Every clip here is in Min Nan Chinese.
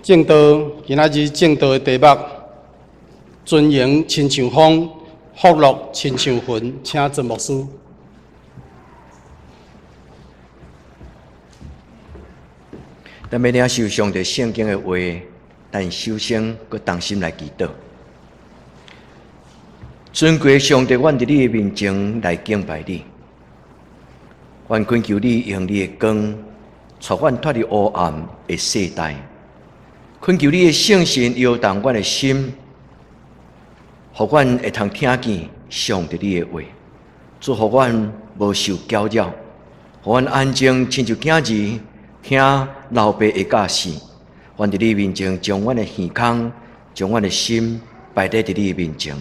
證道，今仔日證道的題目：尊榮親像風，福樂親像雲。請曾牧師。咱欲領受上帝聖經的話，咱首先閣同心來祈禱。尊貴上帝，阮佇你的面前來敬拜你。阮懇求你用你的光，帶阮脫離黑暗的世代。懇求你的聖神搖動阮的心，予阮會通聽見上帝你的話，祝福阮無受攪擾，予阮安靜，親像囝兒聽老爸的教示。阮佇你面前將阮的耳孔，將阮的心擺佇你的面前，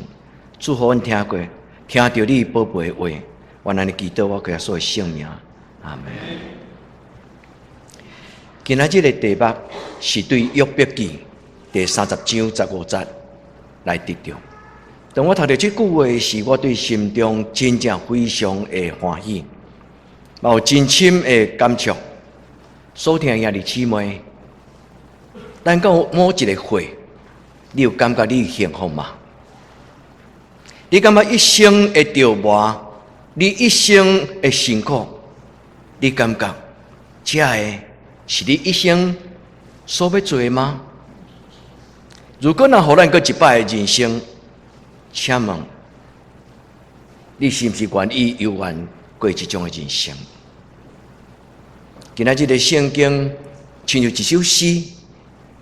祝福阮聽過，聽著你寶貝的話。阮按呢祈禱，我耶穌的聖名，阿們。今仔日的題目是對約伯記第30章15節來得著。當我讀著這句話時，我對心中真正非常的歡喜，嘛有真深的感觸。所聽的兄弟姊妹，咱到某一个歲，你有感覺你幸福嗎？你感覺一生的折磨，你一生的辛苦，你感覺這个是你一生所欲做的嗎？如果若予咱閣一擺的人生，請問你是毋是願意猶原過這種的人生？今仔日的聖經親像一首詩，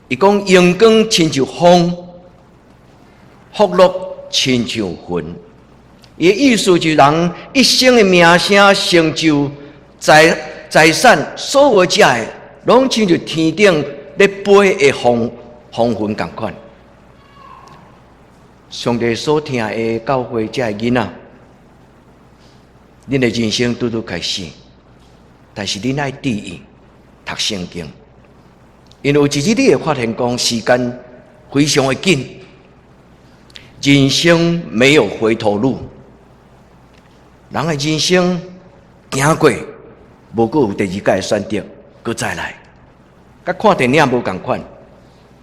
伊講榮光親像風，福樂親像雲。伊的意思就是人一生的名聲、成就、財產，所有這个，攏親像天頂咧飛的風，風雲仝款。上帝所疼的教會這个囡仔，恁的人生拄拄開始，但是恁愛注意讀聖經，因為有一日你會發現講時間非常的緊，人生沒有回頭路，人的人生行過，無閣有第二擺的選擇，閣再來，佮看電影無仝款，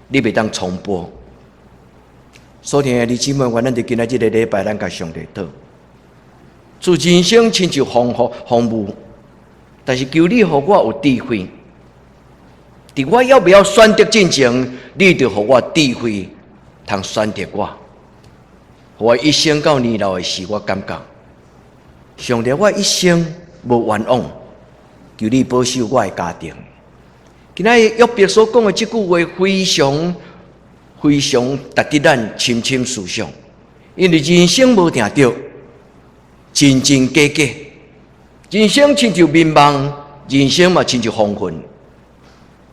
你袂當重播。所聽的弟兄姊妹，願咱佇今仔這个禮拜，咱共上帝討，祝人生親像風雨風霧，但是求你予我有智慧。佇我猶未曉選擇進前，你就予我智慧，通選擇我。予我一生到年老的時，我感覺上帝，我一生無冤枉，求你保守我的家庭。今仔日約伯所講的這句話，非常非常值得咱深深思想，因為人生無定著，真真假假，人生親像眠夢，人生嘛親像風雲。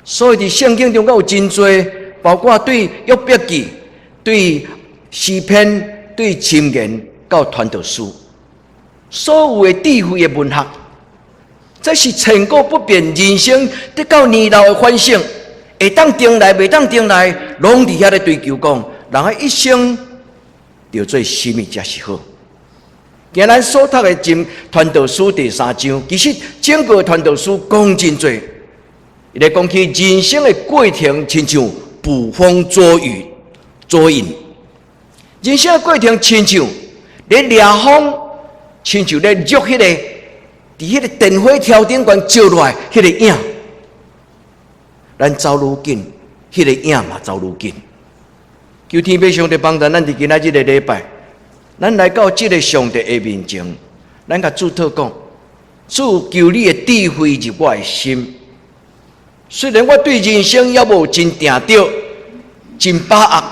所以佇聖經中間有真濟，包括對約伯記、對詩篇、對箴言到傳道書，所有的智慧的文學，這是千古不變人生得到年老的反省。會當重來，袂當重來，攏佇遐咧追求講，人的一生著做啥物才是好。今咱所讀的《傳道書》第三章，其實整個傳道書講真濟，伊咧講起人生的過程，親像捕風捉影，捉影。人生的過程親像咧掠風，親像咧捉彼個，佇彼個電火柱頂懸照落來彼個影。咱走愈緊，彼個影嘛走愈緊。求天父上帝幫助咱佇今仔這個禮拜，咱來到這個上帝的面前，咱共主禱講：主，求你的智慧入我的心。雖然我對人生猶無真定著、真把握，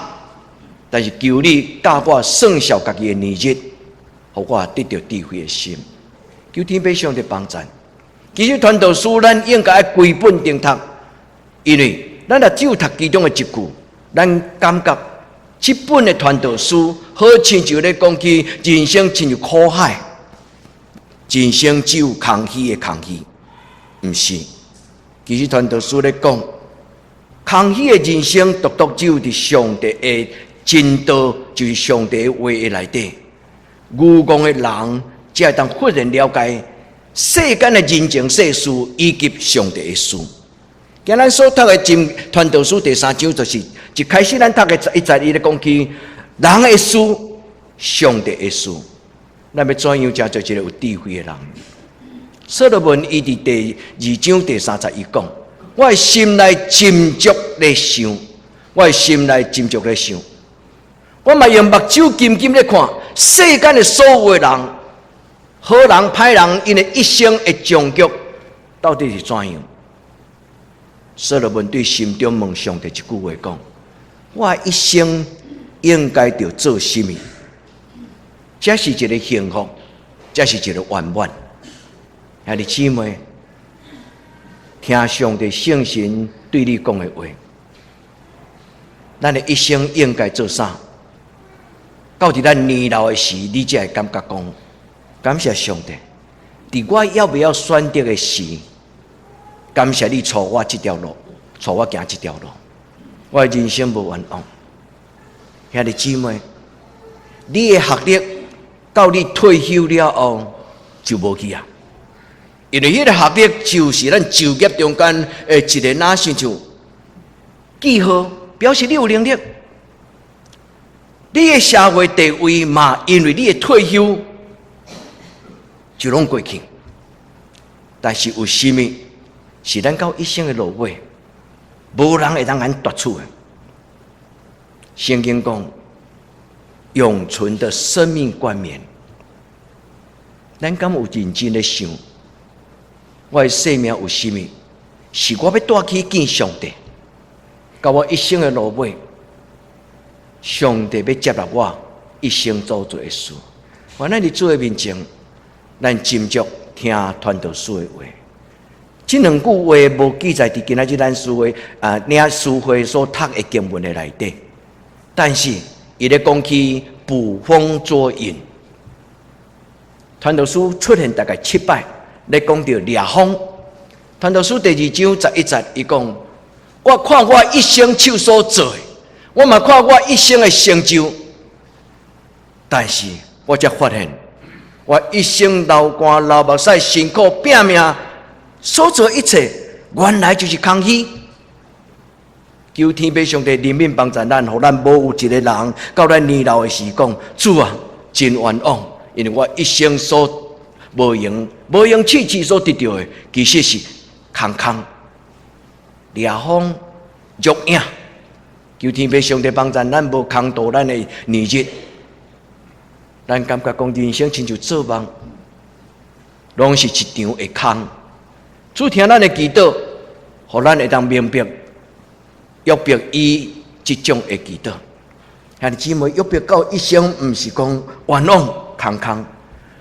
但是求你教我算數家己的年日，予我得著智慧的心。求天父上帝幫助。其實傳道書咱應該愛規本定讀。因為咱若只有讀其中的一句，咱感覺這本的傳道書好親像咧講起人生親像苦海，人生只有空虛的空虛，毋是。其實傳道書咧講，空虛的人生，獨獨只有佇上帝的真道，就是上帝的話的內底，愚戇的人才會當忽然了解世間的人情世事以及上帝的事。今咱所讀的《箴傳道書》第三章，就是一開始咱讀的11節，伊咧講起人的事，上帝的事。咱欲怎樣才做一個有智慧的人？所羅門伊佇第二章第三節伊講：我的心內斟酌咧想，我的心內斟酌咧想，我嘛用目睭緊緊咧看世間的所有的人，好人歹人，𪜶的一生的終局到底是怎樣？所羅門對心中問上帝一句話講：我一生應該著做啥物？才是一個幸福，才是一個圓滿。兄弟姊妹，聽上帝聖神對你講的話，咱的一生應該做啥？到佇咱年老的時，你才會感覺講，感謝上帝。佇我猶未曉選擇的時，感謝你帶我這條路，帶我行這條路，我的人生無冤枉。兄弟姊妹，你的學歷到你退休了後就無去啊，因為彼個學歷就是咱就業中間的一個若親像記號，表示你有能力。你的社會地位嘛，因為你的退休就攏過去。但是有啥物是咱到一生的落尾，無人會當共奪取的。聖經講，永存的生命冠冕，咱敢有認真咧想？我的生命有啥物？是我欲帶去見上帝，到我一生的落尾，上帝欲接納我一生所做的事。願咱佇主的面前，咱斟酌聽傳道書的話。這兩句話無記載佇今仔日咱書會啊，領書會所讀的經文的內底，但是伊咧講起捕風捉影，傳道書出現大概七擺，咧講著掠風。傳道書第二章十一節，伊講：我看我一生手所做的，我嘛看我一生的成就，但是我才發現，我一生流汗流目屎辛苦拼命所做一切，原來就是空虛。求天父上帝憐憫幫助咱，予咱無有一個人到咱年老的時講：主啊，真冤枉，因為我一生所無閒無閒試試所得著的，其實是空空掠風若影。求天父上帝幫助咱，無空度咱的年日。咱感覺講人生親像做夢，攏是一場的空。主聽咱的祈禱，予咱會當明白約伯伊這種的祈禱。兄弟姊妹，約伯到一生毋是講冤枉空空。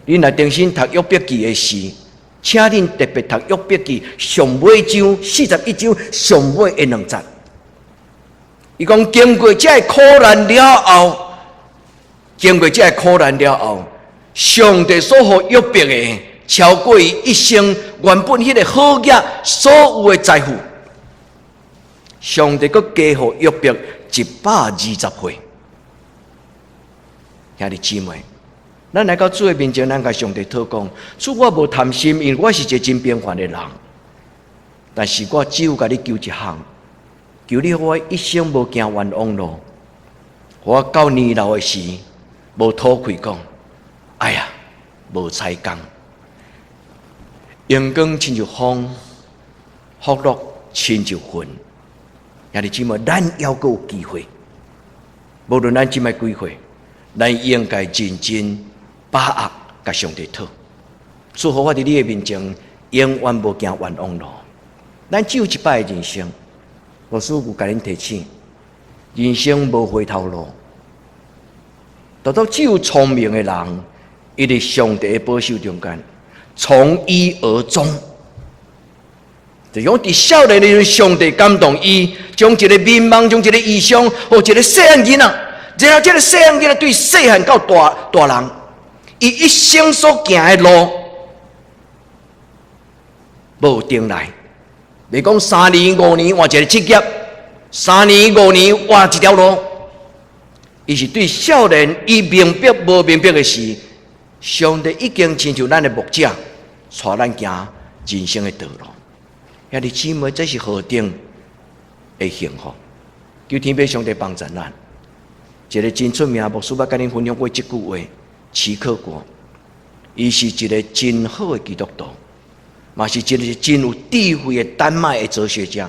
恁若重新讀約伯記的時，請恁特別讀約伯記上尾章41章上尾的兩節。伊講經過這个苦難了後，經過這个苦難了後，上帝所予約伯的，超過伊一生原本彼個好業所有的財富。上帝閣加予約伯120倍。兄弟姊妹，咱來到主的面前，咱共上帝討講：主，我無貪心，因為我是一個真平凡的人。但是我只有共你求一項，求你予我一生無行冤枉路，予我到年老的時無吐氣講：哎呀，無彩工。榮光親像風，福樂親像雲。兄弟姊妹，咱猶閣有機會，無論咱這擺幾歲，咱應該認真把握，共上帝討。祝福我佇你的面前，永遠無行冤枉路。咱只有一擺的人生，牧師有共恁提醒，人生無回頭路。獨獨只有聰明的人，伊佇上帝的保守中間，從一而終。就講佇少年的時陣，上帝感動伊，將一個眠夢，將一個異象，予一個細漢囡仔，然後這個細漢囡仔對細漢到大大人，伊一生所行的路，無停來。袂講3年5年換一個職業，3年5年換一條路，伊是對少年伊明白無明白的時，上帝已經親像咱的牧者，帶咱行人生的道路。兄弟姊妹，這是何等的幸福！求天父上帝幫助咱。一個真出名牧師，捌佮恁分享過這句話：齊克果，伊是一個真好的基督徒，嘛是一個真有智慧的丹麥的哲學家。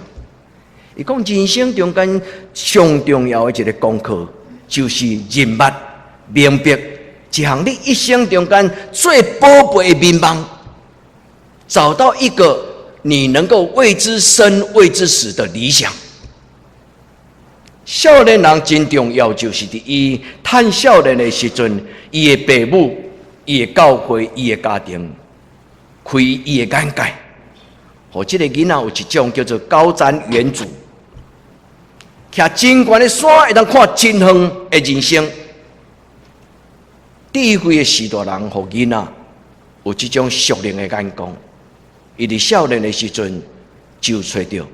伊講人生中間上重要的一個功課，就是認捌、明白一項你一生中間最寶貝的願望，找到一個你能夠為之生、為之死的理想。少年人真重要，就是佇伊趁少年的時陣，伊的父母、伊的教會、伊的家庭，開伊的眼界，予這個囡仔有一種叫做高瞻遠矚，徛真懸的山會當看真遠的人生。智慧的序大人，予囡仔有這種屬靈的眼光，伊佇少年的時陣就揣著。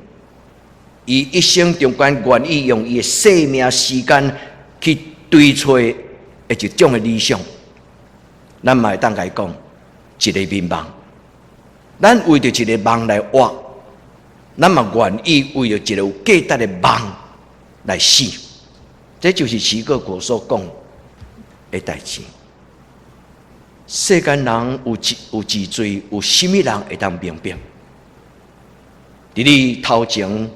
伊一生中間願意用伊的生命時間去追揣的一種的理想，咱嘛會當共伊講一個願望。咱為著一個夢來活，咱嘛願意為著一個有價值的夢來死。這就是齊克果所講的代誌。世間人有一有自罪，有啥物人會當明白？佇你頭前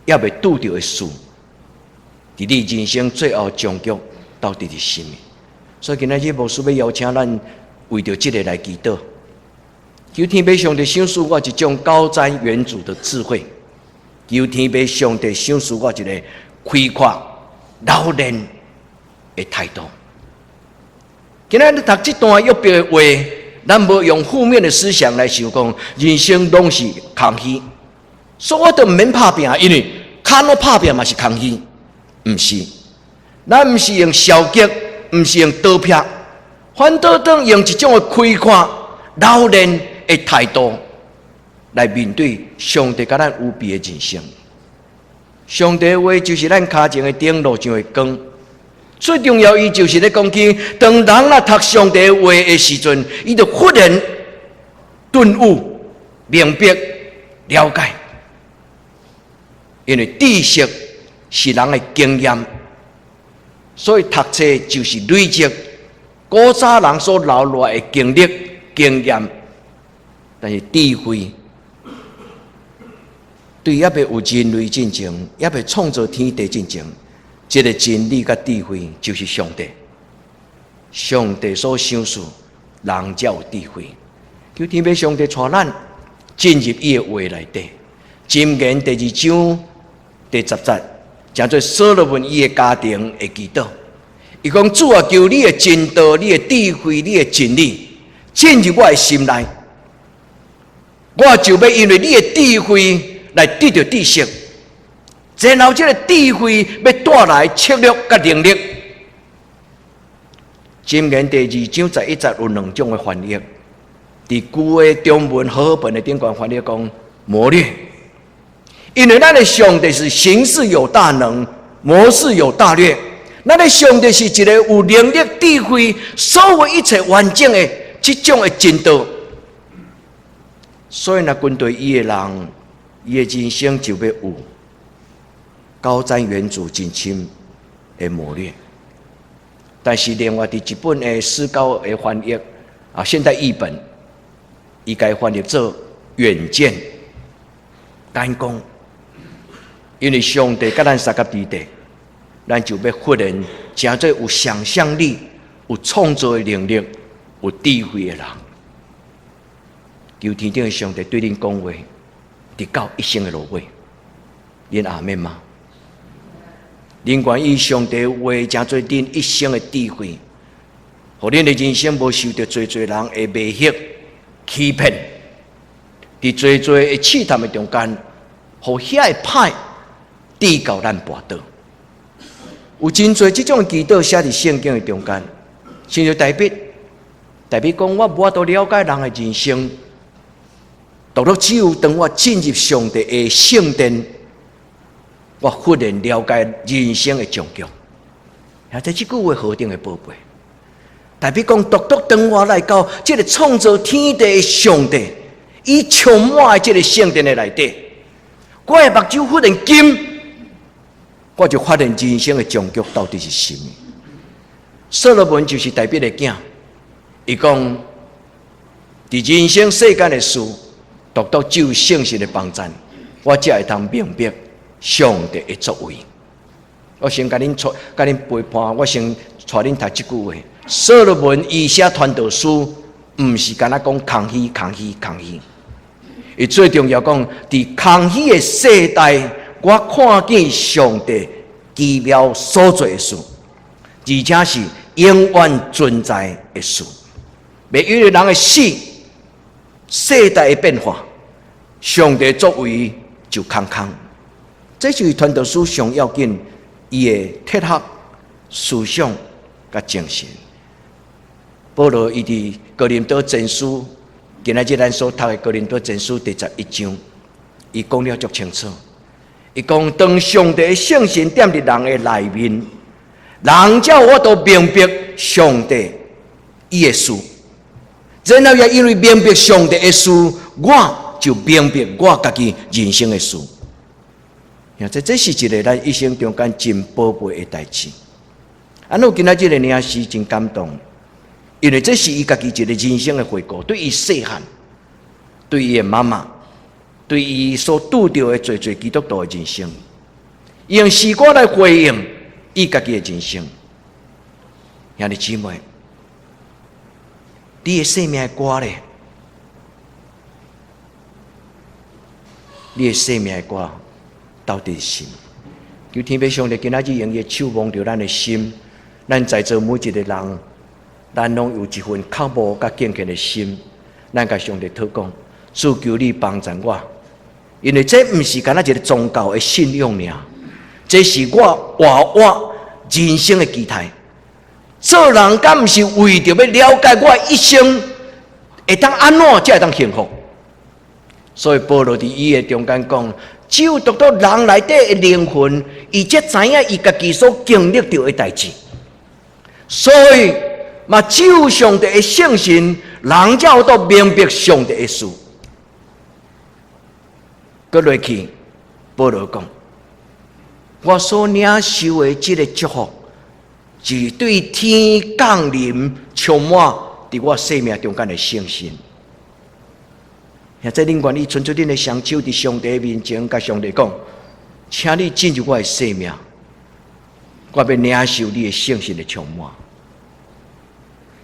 猶未拄著的事，佇你人生最後終局到底是啥物？所以今仔日牧師欲邀請咱為著這個來祈禱，求天父上帝賞賜我一種高瞻遠矚的智慧，求天父上帝賞賜我一個開闊老練的態度。今仔日讀這段約伯的話，咱無用負面的思想來想講，人生攏是空虛，所以我都毋免拍拚，因為跤攏拍拚嘛是空虛，毋是。咱毋是用消極，毋是用逃避，反倒當用一種的開闊、老練的態度來面對上帝共咱預備的人生。上帝話就是咱跤前的燈，路上的光。最重要，伊就是咧講起，當人若讀上帝話的時陣，伊就忽然頓悟、明白、了解。因為知識是人的經驗，所以讀冊就是累積古早人所留落來的經歷、經驗。但是智慧對猶未有人類進前，猶未創造天地進前，這個真理佮智慧就是上帝。上帝所賞賜，人才有智慧。求天父上帝帶咱進入伊的話內底。箴言第二章第十節，稱做所羅門伊的家庭的祈禱。伊講：主啊，求你的真道、你的智慧、你的真理進入我的心內，我就欲因為你的智慧來得著知識。然後這個智慧欲帶來策略佮能力。箴言第二章十一節有兩種的翻譯，佇舊的中文和合本的頂懸翻譯講謀略。因為咱的上帝是行事有大能，謀事有大略。咱的上帝是一個有能力、智慧、所有一切完整的這種的真道。所以，若跟隨伊的人，伊的人生就欲有高瞻遠矚、真深的謀略。但是，另外佇一本的思高的翻譯啊，現代譯本，伊共翻譯做遠見、眼光。因為上帝佮咱相佮佇咧，咱就欲忽然成做有想象力、有創造的能力、有智慧的人。求天頂的上帝對恁講話，直到一生的落尾，恁阿們嗎？恁願意上帝話成做恁一生的智慧，予恁的人生無受著濟濟人的迷惑、欺騙，佇濟濟的試探的中間，予遐的歹致到咱跋倒。有真濟這種祈禱寫佇聖經的中間，親像大衛，大衛講我無法度了解人的人生，獨獨只有當我進入上帝的聖殿，我忽然了解人生的終局。啊，這這句話何等的寶貝！大衛講，獨獨當我來到這個創造天地的上帝，伊充滿佇這个聖殿的內底，我的目睭忽然金，我就發現人生的終局到底是啥物。所羅門就是大衛的囝，伊講佇人生世間的事，獨獨只有聖神的幫贊，我才會通明白上帝的作為。我先共恁帶，共恁陪伴，我先帶恁讀這句話。所羅門伊寫傳道書，毋是干焦講空虛、空虛、空虛。伊最重要講，佇空虛的世代，我看見上帝奇妙所做的事，而且是永遠存在的事。袂因為人的死，世代的變化，上帝作為就空空。這就是傳道書上要緊，伊的哲學思想佮精神。保羅伊佇哥林多前書，今仔日咱所讀的哥林多前書第11章，伊講了足清楚。伊講當上帝的聖神踮佇人的內面，人才有法度明白上帝伊的事。然後也因為明白上帝的事，我就明白我家己人生的事。這是一个咱一生中間真寶貝的代誌。啊，我今仔這个領詩真感動，因為這是伊家己一个人生的回顧，對伊細漢，對伊的媽媽，對伊所拄著的濟濟基督徒的人生，用詩歌來回應伊家己的人生。兄弟姊妹，你的生命的歌咧？你的生命的歌到底是啥物？求天父上帝今仔日用伊的手摸著咱的心，咱在座每一个人，咱攏有一份渴慕佮敬虔的心，咱共上帝禱告，主求你幫助我，因為這毋是干焦一个宗教的信仰爾，這是我活活人生的期待。做人敢毋是為著欲了解我一生會當按怎才會當幸福？所以保羅佇伊的中間講，只有獨獨人內底的靈魂，伊才知影伊家己所經歷著的代誌。所以嘛，只有上帝的聖神，人才有法度明白上帝的事。閣落去，保羅講，我所領受的這个祝福，是對天降臨充滿佇我生命中間的聖神。現在恁願意伸出恁的雙手，佇上帝面前，共上帝講，請你進入我的生命，我欲領受你的聖神的充滿。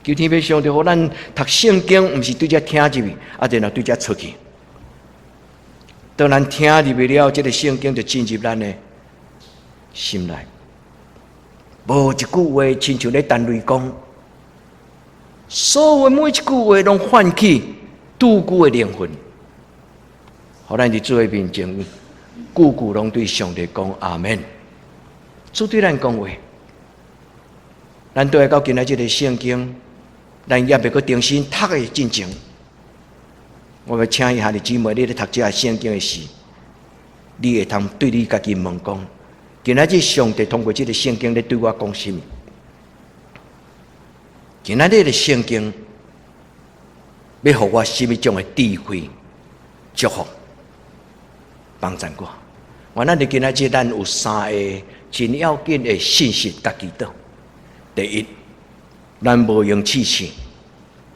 求天父上帝，予咱讀聖經，毋是對遮聽入去，啊，然後對遮出去。當咱聽入去了，這个聖經就進入咱的心內。無一句話，親像咧彈雷公，所有每一句話攏喚起拄久的靈魂，予咱佇主的面前，句句攏對上帝講阿們。主對咱講話，咱倒來到今仔這个聖經，咱猶未閣重新讀的進前，我欲請兄弟姊妹，你咧讀這个聖經的時，你會通對你家己問講：今仔日上帝通過這个聖經咧對我講啥物？今仔日的聖經欲予我啥物種的智慧、祝福、幫助我？原來佇今仔日咱有三个真要緊的信息佮祈禱。第一，咱無閒試試，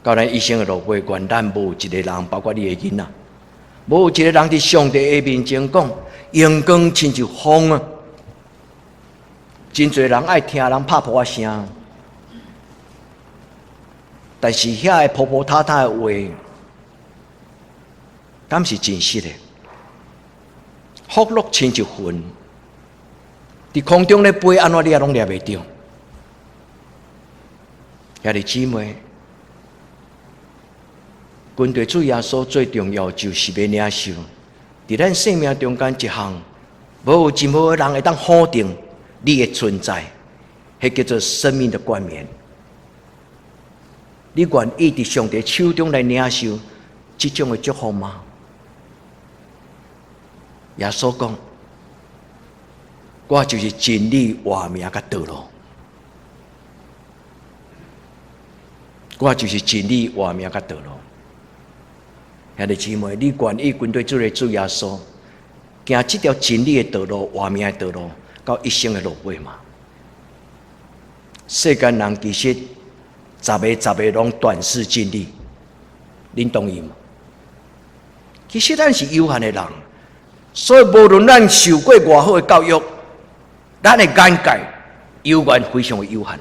到咱一生的落尾，願咱無一个人，包括你的囡仔，無一个人佇上帝的面前講，榮光親像風啊！真濟人愛聽人拍噗仔聲，但是遐个噗噗沓沓的話，敢是真實的？福樂親像雲，佇空中咧飛，按怎你也攏掠袂著。兄弟姊妹，跟隨主耶穌最重要就是欲領受，佇咱生命中間一項，無任何人會當否定你的存在，彼叫做生命的冠冕。你願意佇上帝手中來領受這種的祝福嗎？耶穌講：我就是真理、活命佮道路。我就是真理、活命佮道路。兄弟姊妹，你願意跟隨這个主耶穌，行這條真理的道路、活命的道路，到一生的落尾嗎？世間人其實十个十个攏短視近利，恁同意嗎？其實咱是有限的人，所以無論咱受過偌好的教育，咱的眼界猶原非常的有限。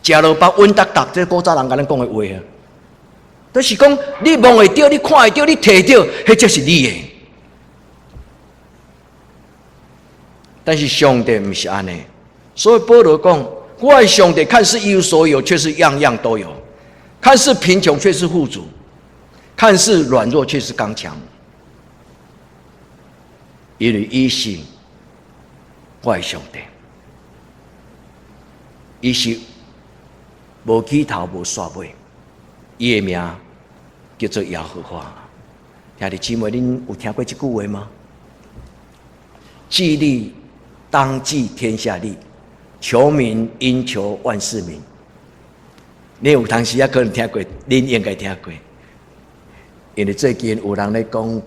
食落腹穩當當，這古早人共咱講的話啊，就是講你摸會著，你看會著，你提著，彼才是你的。但是上帝毋是按呢，所以保羅講：我的上帝看似一無所有，卻是樣樣都有；看似貧窮，卻是富足；看似軟弱，卻是剛強。因為伊是我的上帝，伊是無起頭無煞尾，伊的名叫做耶和華。兄弟姊妹，恁有聽過這句話嗎？計利當計天下利，求名應求萬世名。你有當時仔可能聽過，恁應該聽過。因為最近有人咧講，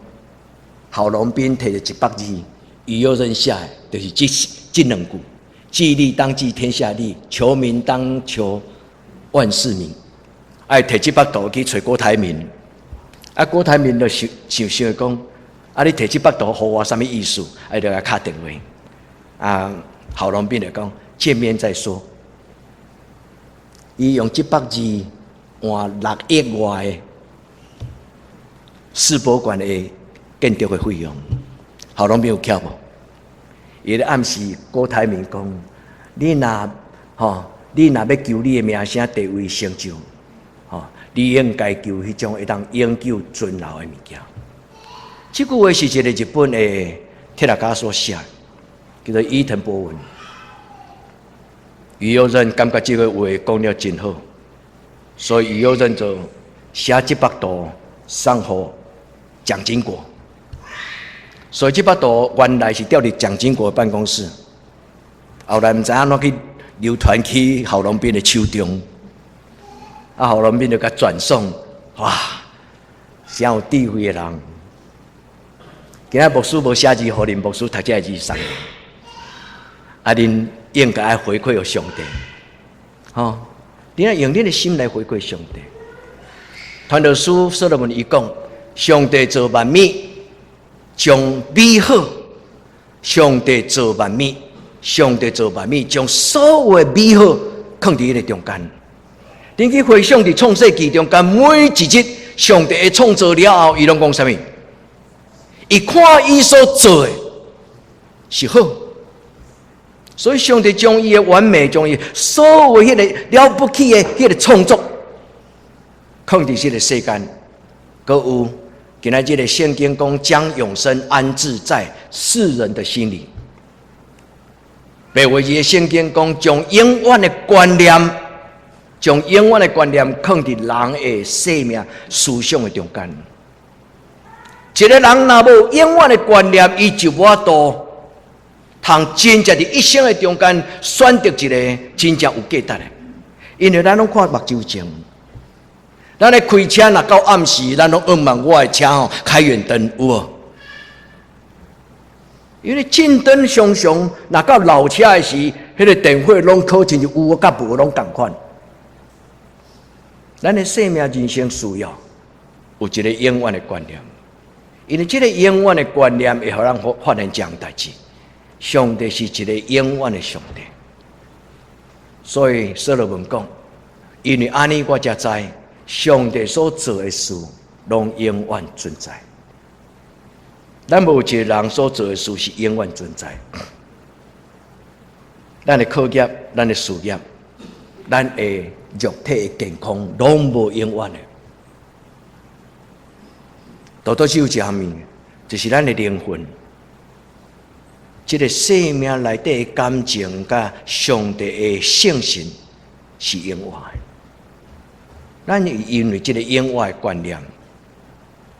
郝龍斌提著一幅字，於右任寫的，就是這兩句：計利當計天下利，求名當求萬世名。愛提這幅圖去揣郭台銘，啊，郭台銘就想想想講，啊，你提這幅圖予我啥物意思？啊，就共敲電話。啊，郝龍斌就講，見面再說。伊用這幅字換6億外的世博館的建築的費用，郝龍斌有巧無？伊咧暗示郭台銘講，你若吼，你若欲求你的名聲地位成就，吼，你應該求彼種會當永久存留的物件。這句話是一个日本的哲學家所寫，叫做伊藤博文。於右任感覺這个話講了真好，所以於右任就寫這幅圖送予蔣經國。所以這幅圖原來是吊佇蔣經國的辦公室，後來毋知按怎去流傳去郝龍斌的手中，啊，郝龍斌就共轉送，哇，誠有智慧的人。今仔牧師無寫字，予恁牧師讀這个字送。啊，恁應該愛回饋予上帝，吼！你愛用恁的心來回饋上帝。傳道書所羅門伊講，上帝造萬物，將美好；上帝造萬物，上帝造萬物，將所有的美好囥佇彼个中間。恁去回想佇創世記中間，每一日上帝的創造了後，伊攏講啥物？伊看伊所做的是好。所以上帝將伊的完美，將伊所有彼个了不起的彼个創作，囥佇這个世間，閣有今仔日的聖經講，將永生安置在世人的心裡。白話字的聖經講，將永遠的觀念，將永遠的觀念囥佇人的生命思想的中間。一个人若無永遠的觀念，伊就無法度通真正佇一生的中間選擇一个真正有價值的。因為咱攏看目睭前，咱咧開車若到暗時，咱攏向望我的車吼開遠燈有無？因為近燈常常若到老車的時，彼个電火攏好親像有佮無攏仝款。咱的生命人生需要有一个永遠的觀念，因為這个永遠的觀念會予咱發現這項代誌。上帝是一个永遠的上帝，所以所羅門講，因為按呢我才知上帝所做的事攏永遠存在。咱無一个人所做的事是永遠存在。咱的課業、咱的事業、咱的肉體的健康，攏無永遠的。獨獨只有一項物，就是咱的靈魂。這个生命內底的感情，佮上帝的聖神是永遠的。咱因為這个永遠的觀念，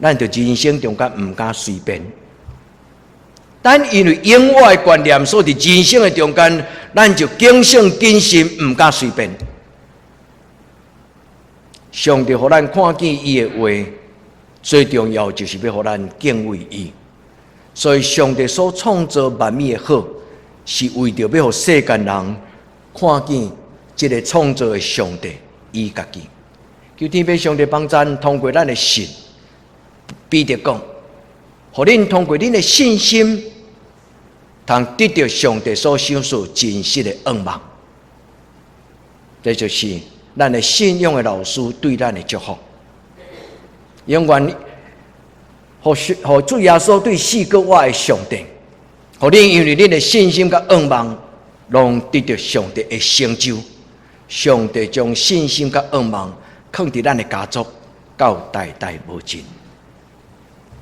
咱佇人生中間毋敢隨便。咱因為永遠的觀念，所以佇人生的中間，咱就謹慎謹慎，毋敢隨便。上帝予咱看見伊的話，最重要就是欲予咱敬畏伊。所以上帝所創造萬物的好，是為著欲予世間人看見這个創造的上帝伊家己。求天父上帝幫咱通過咱的信，彼得講，予恁通過恁的信心，通得著上帝所賞賜真實的仰望。這就是咱的信仰的老師對咱的祝福。永遠，予主耶穌對死閣活的上帝，予恁因為恁的信心佮仰望，攏得著上帝的成就。上帝將信心佮仰望囥佇咱的家族，到代代無盡。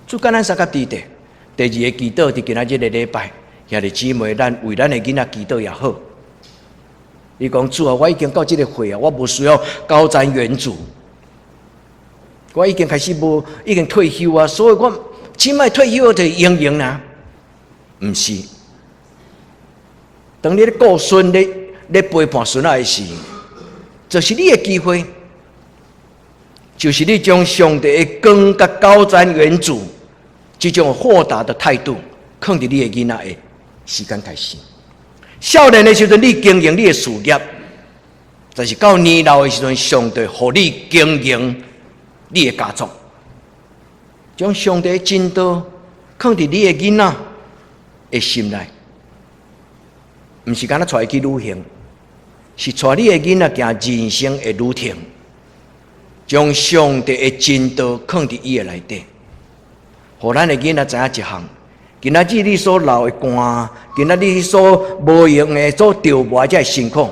主佮咱相佮佇咧，第二个祈禱佇今仔日个禮拜，兄弟姊妹，咱為咱的囡仔祈禱也好。你講主啊，我已經到這个歲啊，我無需要高瞻遠矚。我已經開始無，已經退休啊，所以我這擺退休就閒閒啦。毋是，當你咧顧孫咧咧陪伴孫仔的時，就是你的機會，就是你將上帝的光佮高瞻遠矚這種豁達的態度，囥佇你的囡仔的時間開始。少年的時陣，你經營你的事業；但是到年老的時陣，上帝予你經營你的家族，將上帝的真道囥佇你的囡仔的心內，毋是干焦帶伊去旅行，是帶你的囡仔行人生的旅程，將上帝的真道囥佇伊的內底，予咱的囡仔知影一項。今仔日你所流的汗，今仔日你所無閒的、所著磨這辛苦，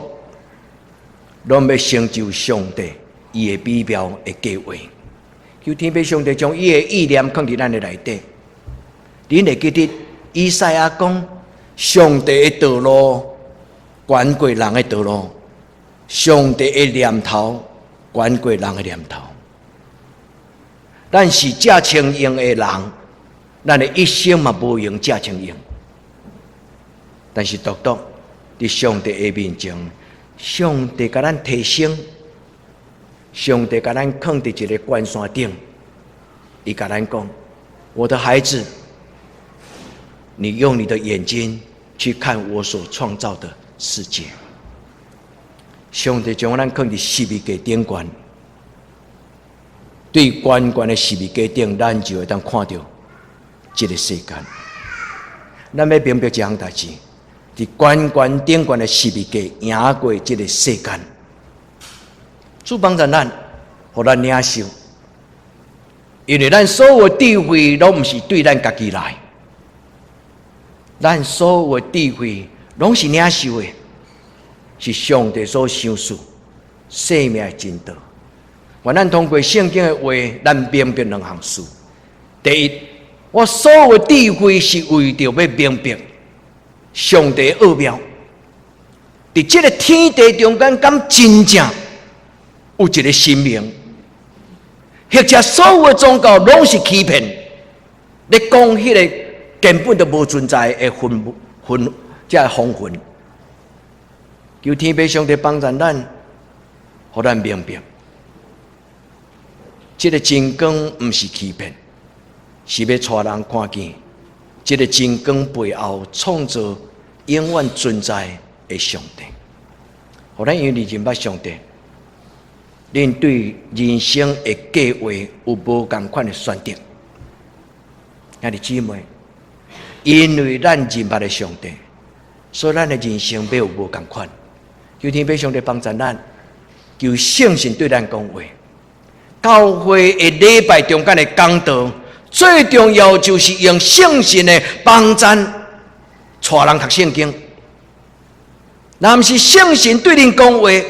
攏欲成就上帝伊的美妙的計劃。求天父上帝將伊的意念囥佇咱的內底。恁會記得以賽亞講，上帝的道路懸過人的道路，上帝的念頭懸過人的念頭。咱是正聰穎的人，咱的一生嘛無閒正聰穎。但是獨獨佇上帝的面前，上帝共咱提升，上帝共咱囥佇一个懸山頂，伊共咱講：我的孩子，你用你的眼睛去看我所創造的世界。上帝將咱囥佇十字架頂懸，對懸懸的十字架頂，咱就會當看著這个世間。咱欲明白一項代誌，佇懸懸頂懸的十字架贏過這个世間。主幫助咱，予咱領受，因為咱所有的智慧攏毋是對咱家己來，咱所有的智慧攏是領受的，是上帝所賞賜生命的真道。願咱通過聖經的話，咱明白兩項事。第一，我所有的智慧是為著欲明白上帝的奧妙，佇這个天地中間，敢真正有一个神明，或者所有的宗教攏是欺騙，咧講彼个根本就無存在的魂魂，這个靈魂。求天父上帝幫助咱，予咱明白，這个真光毋是欺騙，是欲帶人看見，這个真光背後創造永遠存在的上帝。予咱因為認捌上帝，恁對人生的計劃有無仝款的選擇？兄弟姊妹，因為咱認捌的上帝，所以咱的人生欲有無仝款。求天父上帝幫助咱，求聖神對咱講話。教會的禮拜中間的講道，最重要就是用聖神的幫助，帶人讀聖經。若毋是聖神對恁講話，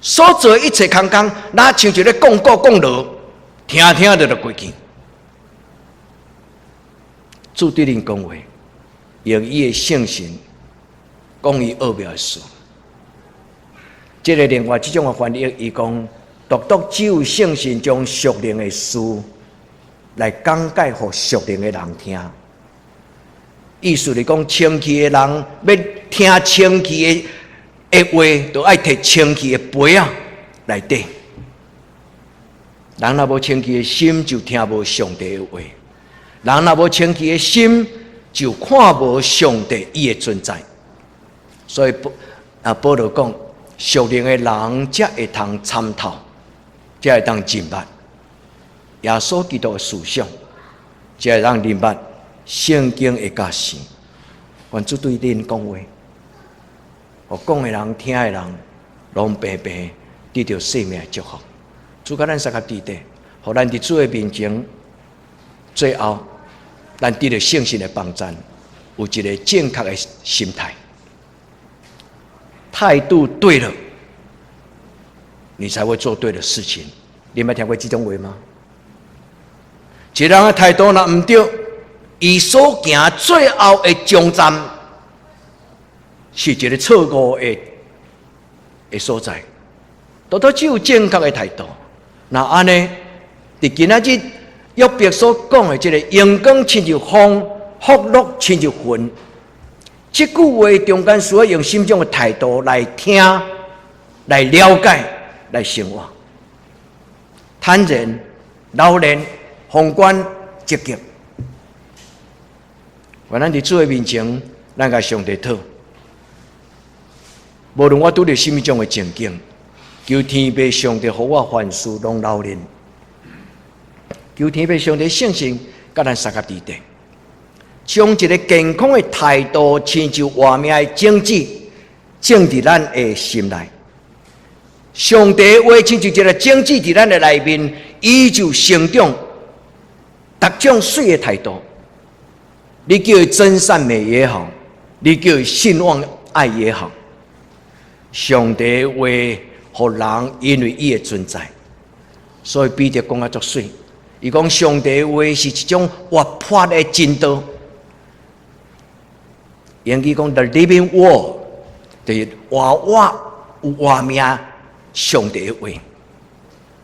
所做一切空空，若像一个講古講鑼，聽聽就過去。主對恁講話，用伊的聖神講伊奧妙的事。這个另外這種的翻譯，伊講，獨獨只有聖神將屬靈的事來講解予屬靈的人聽。意思是講，清氣的人欲聽清氣的話，就愛提清氣的杯仔來底。人若無清氣的心，就聽無上帝的話；人若無清氣的心，就看無上帝伊的存在。所以保羅講，屬靈的人才會通參透，才會當認捌耶穌基督的思想，才會當認捌聖經的教示。願主對恁講話，予講的人、聽的人，攏平平得著生命的祝福。主佮咱相佮佇底，予咱佇主的面前，最後咱得著聖神的幫贊，有一个正確的心態，態度對了，你才會做對的事情。你有聽過這種話嗎？一個人的態度若毋對，伊所行最後的終站是一个錯誤的所在。都都只有正確的態度。若按呢，佇今仔日約伯所講的這个榮光親像風，福樂親像雲，這句話中間需要用什麼種的態度來聽、來了解、來生活。坦然、老練、宏觀、積極。願咱佇主的面前，咱共上帝討。無論我拄著啥物種的情境，求天父上帝予我凡事攏老練。求天父上帝聖神佮咱相佮佇底，將一个健康的態度，親像活命的種子，種佇咱的心內。上帝話親像一个種子佇咱的內面，伊就成長，逐種媠的態度。你叫伊真善美也好，你叫伊信望愛也好，上帝話予人因為伊的存在，所以彼得講啊足媠。伊講上帝話是一種活潑的真道。英語講 The living word，就是活活有活命上帝的話，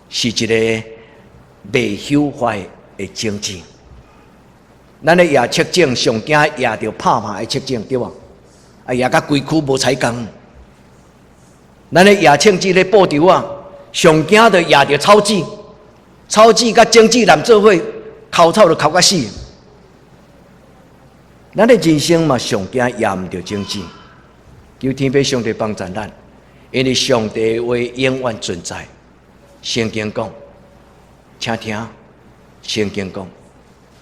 是一个袂朽壞的種子。咱咧掖粟種，上驚掖著拍馬的粟種，對無？啊，掖甲規區無採工。咱咧掖種子咧布稻仔，上驚著掖著草籽，草籽佮種子連做伙，剾草就剾甲死。咱的人生嘛，上驚掖毋著種子。求天父上帝幫助咱，因為上帝話永遠存在。聖經講，請聽，聖經講，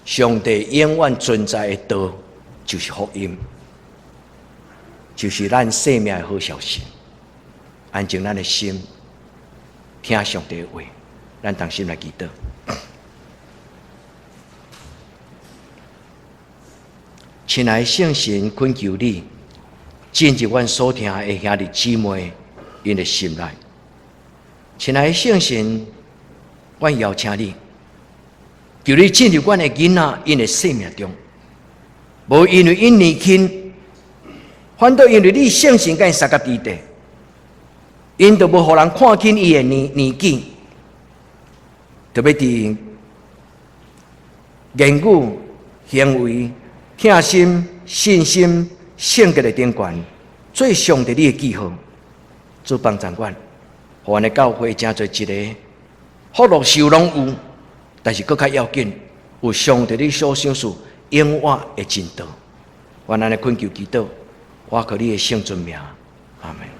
上帝永遠存在的道就是福音，就是咱生命的好消息。安靜咱的心，聽上帝的話，咱同心來祈禱。親愛的聖神，懇求你進入阮所聽的兄弟姊妹𪜶的心內。親愛的聖神，阮邀請你，求你進入阮的囡仔𪜶的生命中。無因為𪜶年輕，反倒因為你聖神佮𪜶相佮佇底，𪜶就無予人看輕伊的年紀，特別佇言語、行為、疼心、信心、性格的頂懸，做上帝你的記號，主幫助阮，予阮的教會成做一个福祿壽攏有，但是閣較要緊，有上帝你所賞賜永活的真道。願咱的懇求祈禱，我靠你的聖尊名，阿門。